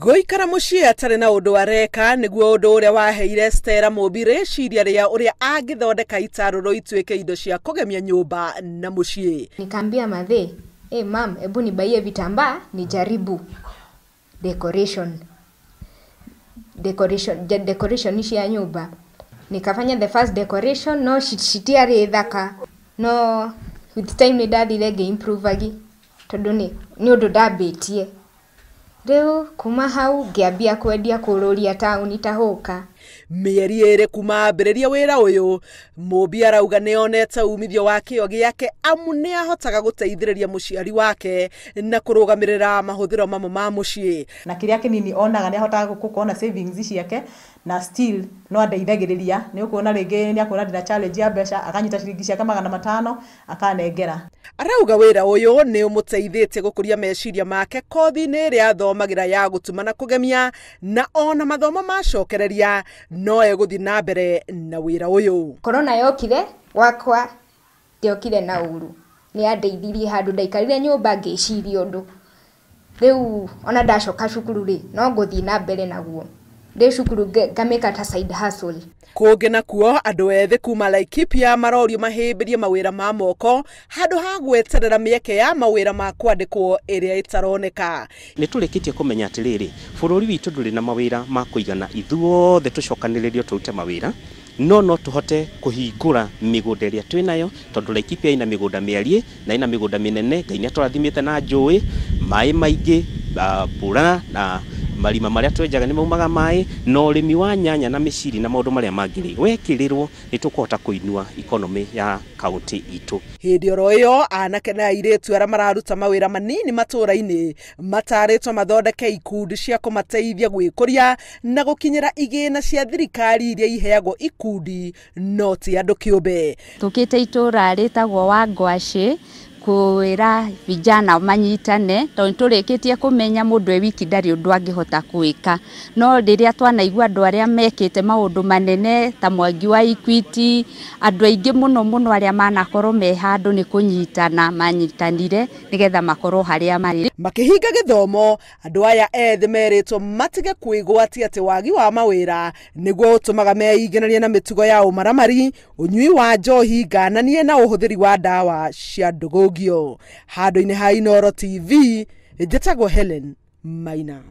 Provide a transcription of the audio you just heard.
Gũikara mũciĩ atarĩ na ũndũ areka nĩguo ũndũ ũrĩa waheire Stella Mũmbi rĩciria rĩa ũrĩa angĩthondeka itarũrũ ituĩke indo cia kũgemia nyũmba na mũciĩ. Nikaambia mathe, hey mam, hebu nibaie vitambaa nijaribu decoration. Decoration cia nyũmba. Nikafanya the first decoration, no citiarĩ thaka, no with time nĩ ndathire ngĩ-improve tondũ nĩ ũndũ ndambĩtie. Rĩu kuma hau ngĩambia kwendia kũrũria taũni ta hũka. Mĩeri ĩrĩ kuma ambĩrĩria wĩra ũyũ, Mũmbi arauga nĩonete umithio wa kĩo gĩake amu nĩahotaga gũteithĩrĩria mũciari wake na kũrũgamĩrĩra mahũthĩro mamwe ma mũciĩ. Na kĩrĩa kĩnini onaga nĩahotaga gũkorwo na savings ciake na still no andeithagĩrĩria. Nĩ ũkuona rĩngĩ nĩ akuona ndĩna challenge ya mbeca, akanyita ciringi ciake 500 akanengera. Arauga wĩra ũyũ nĩ ũmũteithĩtie gũkũria meciria make kothi-inĩ ĩrĩa athomagĩra ya gũtuma na kũgemia, na ona mathomo macokereria no egũthiĩ na mbere na wĩra ũyũ. Corona yokire gwakwa ndiokire na ũru, nĩ yandeithirie handũ ndaikarire nyũmba ngĩciria ũndũ. Rĩu ona ndacoka cukuru rĩ, no ngũthiĩ na mbere naguo. Ndĩ cukuru ngamĩka ta side hustle. Kũngĩ nakuo andũ ethĩ kuma Laikipia marorio mahĩmbĩrie mawĩra ma moko handũ ha gweterera mĩeke ya mawĩra ma kwandĩkwo ĩrĩa ĩtaroneka. Nĩ tũrĩkĩtie kũmenya atĩrĩrĩ, bũrũri witũ ndũrĩ na mawĩra ma kũigana, ithuothe tũcokanĩrĩrio tũrute mawĩra, no tũhote kũhingũra mĩgũnda ĩrĩa twĩnayo, tondũ Laikipia ĩna mĩgũnda mĩariĩ na ĩna mĩgũnda mĩnene. Ngai nĩatũrathimĩte na njũĩ, maĩ maingĩ, mbura na marima marĩa twenjaga nĩ maumaga maĩ, na ũrĩmi wa nyanya na mĩciri na maũndũ marĩa mangĩ rĩ, wekĩrĩrwo nĩ tũkũhota kũinua economy ya kaunti itũ. Hĩndĩ oro ĩyo anake na airĩtu arĩa mararuta mawĩra manini matũũra-inĩ matarĩtwo mathondeke ikundi cia kũmateithia gwĩkũria na gũkinyĩra igĩna cia thirikari iria iheagwo ikundi no ti andũ kĩũmbe. Tũkĩte itũũra rĩtagwo Wangwacĩ kwĩra vijana manyitane, tondũ tũrĩkĩtie kũmenya mũndũ e wiki ndarĩ ũndũ angĩhota gwĩka, no rĩrĩa twanaigua andũ arĩa mekĩte maũndũ manene ta Mwangi wa Equity, andũ aingĩ mũno mũno arĩa manakorwo me handũ nĩ kũnyitana manyitanire nĩgetha makorwo harĩa marĩ. Makĩhinga gĩthomo, andũ aya ethĩ merĩtwo matige kwĩgwatia atĩ wagi wa mawĩra nĩguo ũtũmaga meingĩranie na mĩtugo ya ũmaramari, ũnyui wa njohi ngananie na ũhũthĩri wa ndawa cia ndũgũngio. Handũ-inĩ ha Inooro TV, njĩtagwo Helen Maina.